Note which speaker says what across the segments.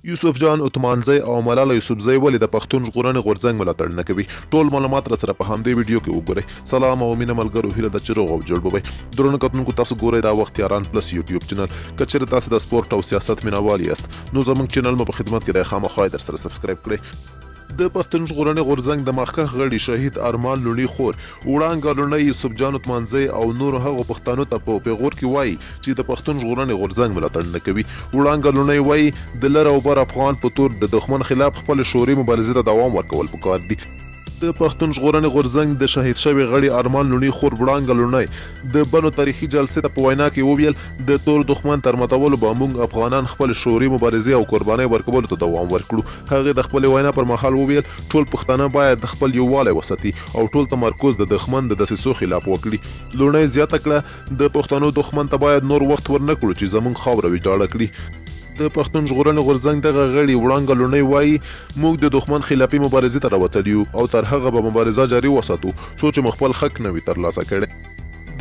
Speaker 1: یوسف جان اتمانزی او ملاله یوسفزۍ ولې د پښتون ژغورنې غورځنګ ملاتړ نه کوي؟ ټول معلومات راسره په همدې ویډیو کې وګورئ. سلام او مینه ملګرو، هیله ده چې روغ او جوړ به وئ. درنو کتونکو، تاسو ګورئ دا وخت یاران پلس یوټیوب چینل. که چېرې تاسو د سپورټ او سیاست مینوال یاست، نو زموږ چینل مو په خدمت کې دی، خامخا یې درسره سبسکرایب کړئ. د پښتون ژغورنې غورځنګ د مخکښ غړي شهید ارمان لوڼي خور وړانګه لوڼۍ یوسف جان اتمانزی او نورو هغو پښتانو ته په پېغور کې وايي چې د پښتون ژغورنې غورځنګ ملاتړ نه کوي. وړانګه لوڼۍ وايي، د لر او بر افغان په تور د دښمن خلاف خپلې شعوري مبارزې ته دوام ورکول پکار دي. د پښتون ژغورنې غورځنګ د شهید شوي غړي ارمان لوڼي خور وړانګه لوڼۍ د بنو تاریخي جلسې ته په وینا کې وویل، د تور دښمن تر ماتولو به موږ افغانان خپلې شعوري مبارزې او قربانۍ ورکولو ته دوام ورکړو. هغې د خپلې وینا پر مهال وویل، ټول پښتانه باید خپل یووالی وساتي او ټول تمرکز د دښمن د دسیسو خلاف وکړي. لوڼۍ زیاته کړه، د پښتنو دښمن ته باید نور وخت ورنه کړو چې زموږ خاوره ویجاړه کړي. د پښتون ژغورنې غورځنګ دغه غړي وړانګه لوڼۍ وايي، موږ د دښمن خلافي مبارزې ته راوتلي یو او تر هغه به مبارزه جاري وساتو څو چې مو خپل حق نه وي ترلاسه کړی.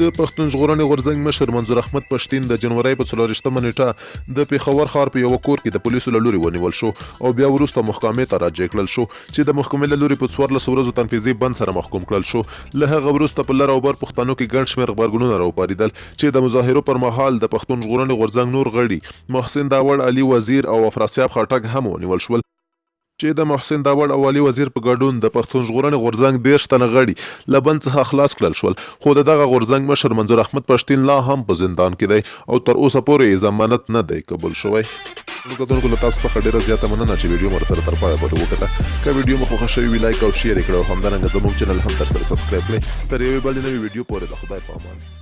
Speaker 1: د پښتون ژغورنې غورځنګ مشر منظور احمد پښتین د جنورۍ په 24مه نېټه د پېښور ښار په یوه کور کې د پولیسو له لوري ونیول شو او بیا وروسته محکمې ته راجع کړل شو چې د محکمې له لوري په 14 ورځو تنفیذي بند سره محکوم کړل شو. له هغه وروسته په لر او بر پښتنو کې ګڼ شمېر غبرګونونه راوپارېدل چې د مظاهرو پر مهال د پښتون ژغورنې غورځنګ نور غړي محسن داوړ، علي وزیر او افراسیاب خټک هم ونیول شول. چې د محسن داوړ او علي وزیر په ګډون د پښتون ژغورنې غورځنګ 30 تنه غړي له بند څخه خلاص کړل شول، خو د دغه غورځنګ مشر منظور احمد پښتین لا هم په زندان کې دی او تر اوسه پورې یې ضمانت نه دی قبول شوی. کتونکو، له تاسو څخه ډیره زیاته مننه چې ویډیو مو سره تر پایه پورې وکته. که ویډیو مو خوښه شوې وي، لایک او شیر یې کړئ او همدارنګه زموږ چینل هم در سره سبسکرایب کړئ. تر یوې بلې نوې ویډیو پورې د خدای په امان.